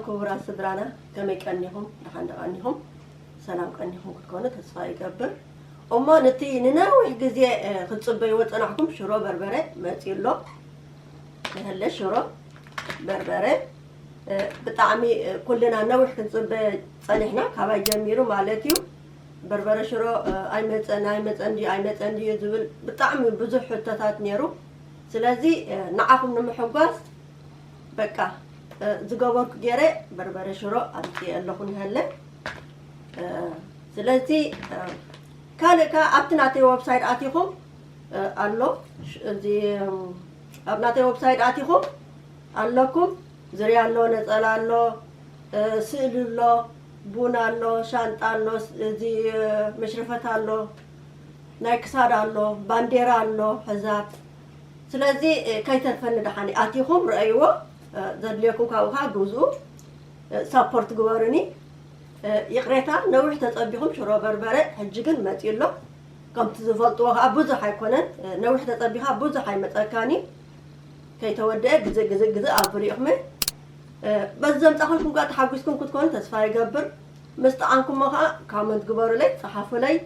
ክቡራት ስድራና፣ ከመይ ቀኒኹም? ደሓን ዶ ቀኒኹም? ሰላም ቀኒኹም ክትኮኑ ተስፋ ይገብር። እሞ ነቲ ንነዊሕ ግዜ፣ እ፣ ክትጽበይዎ ጸናሕኩም ሽሮ በርበረ መጺኡ ኣሎ። ይህለ ሽሮ በርበረ፣ እ፣ ብጣዕሚ፣ እ፣ ኩልና ነዊሕ ክንጽበ ጸኒሕና፣ ካባይ ጀሚሩ ማለት እዩ። በርበረ ሽሮ፣ እ፣ ኣይመጸን፣ ኣይመጸን ድዩ፣ ኣይመጸን ድዩ ዝብል ብጣዕሚ ብዙሕ ሕቶታት ነይሩ። ስለዚ፣ እ፣ ንዓኹም ንምሕጓስ በቃ፣ እ፣ ዝገበርኩ ገይረ በርበረ ሽሮ ኣምፅኤ ኣለኹ ንሀለ። እ፣ ስለዚ፣ እ፣ ካልእ ከኣ ኣብቲ ናተይ ወብሳይት ኣቲኹም፣ እ፣ ኣሎ። ሽ-፣ እዚ፣ እም፣ ኣብ ናተይ ወብሳይት ኣቲኹም ኣለኩም። ዝርያ ኣሎ፣ ነጸላ ኣሎ፣ እ፣ ስእሊ ኣሎ፣ ቡን ኣሎ፣ ሻንጣ ኣሎ፣ ስ-፣ እዚ፣ እ፣ መሽረፈት ኣሎ፣ ናይ ክሳድ ኣሎ፣ ባንዴራ ኣሎ፣ ሕዛብ። ስለዚ፣ እ፣ ከይተርፈኒ ደሓን ኣቲኹም ረኣይዎ፣ እ፣ ዘድልየኩም ካብኡ ከኣ ግዝኡ፣ እ፣ ሳፖርት ግበሩኒ። እ፣ ይቕሬታ፣ ነዊሕ ተጸቢኹም ሽሮ በርበረ፣ ሕጂ ግን መጺኡ ኣሎ። ከምቲ ዝፈልጥዎ ከኣ ብዙሕ ኣይኮነን፣ እ፣ ነዊሕ ተጸቢኻ ብዙሕ ኣይመጸካን እዩ። ከይተወደአ ግዜ፣ ግዜ፣ ግዜ ኣብሉ ኢኹም። እ፣ በዚ ዘምጻኹልኩም ከኣ ተሓጒስኩም ክትኮኑ ተስፋ ይገብር። ምስ ጠዓምኩሞ ከኣ ካመንት ግበሩለይ፣ ጸሓፉለይ።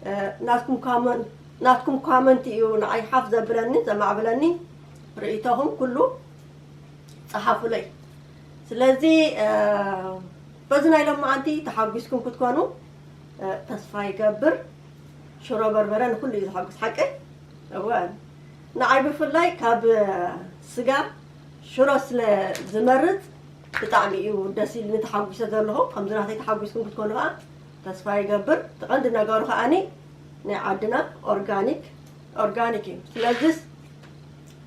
እ፣ ናትኩም ካመን-፣ ናትኩም ካመንት እዩ ንዓይ ሓፍ ዘብለኒ፣ ዘማዕብለኒ። ርእይቶኹም ኩሉ ጸሓፉለይ። ስለዚ፣ እ፣ በዚ ናይ ሎማዓንቲ ተሓጒስኩም ክትኮኑ፣ እ፣ ተስፋ ይገብር። ሽሮ በርበረ ንኹሉ እዩ ዘሐጉስ፣ ሓቂ? እወ። ንዓይ ብፍላይ ካብ ስጋ ሽሮ ስለ ዝመርጽ ብጣዕሚ እዩ ደስ ኢልኒ፣ ተሓጒሰ ዘለኹ። ከምዚ ናተይ ተሓጒስኩም ክትኮኑ ከኣ ተስፋ ይገብር። እቲ ቀንዲ ነገሩ ከኣኒ ናይ ዓድና ኦርጋኒክ፣ ኦርጋኒክ እዩ። ስለዚስ፣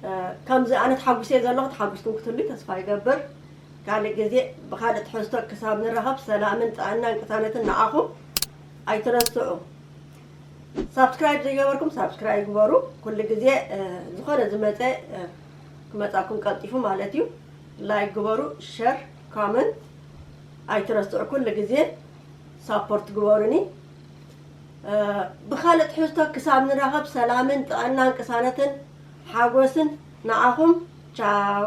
እ፣ ከምዚ ኣነ ተሓጒሰ ዘለኹ፣ ተሓጒስኩም ክትህሉ ተስፋ ይገብር። ካልእ ግዜ ብኻልእ ትሕዝቶ ክሳብ ንራኸብ፣ ሰላምን ጥዕናን ቅሳነትን ንዓኹም። ኣይትረስዑ። ሳብስክራይብ ዘይገበርኩም ሳብስክራይብ ግበሩ። ኩሉ ግዜ፣ እ፣ ዝኾነ ዝመጸ፣ እ፣ ክመጻኩም ቀልጢፉ ማለት እዩ። ላይክ ግበሩ፣ ሸር፣ ኮመንት ኣይትረስዑ። ኩሉ ግዜ ሳፖርት ግበሩኒ። እ፣ ብኻልእ ትሕዝቶ ክሳብ ንራኸብ ሰላምን ጥዕናን ቅሳነትን ሓጎስን ንዓኹም። ቻው።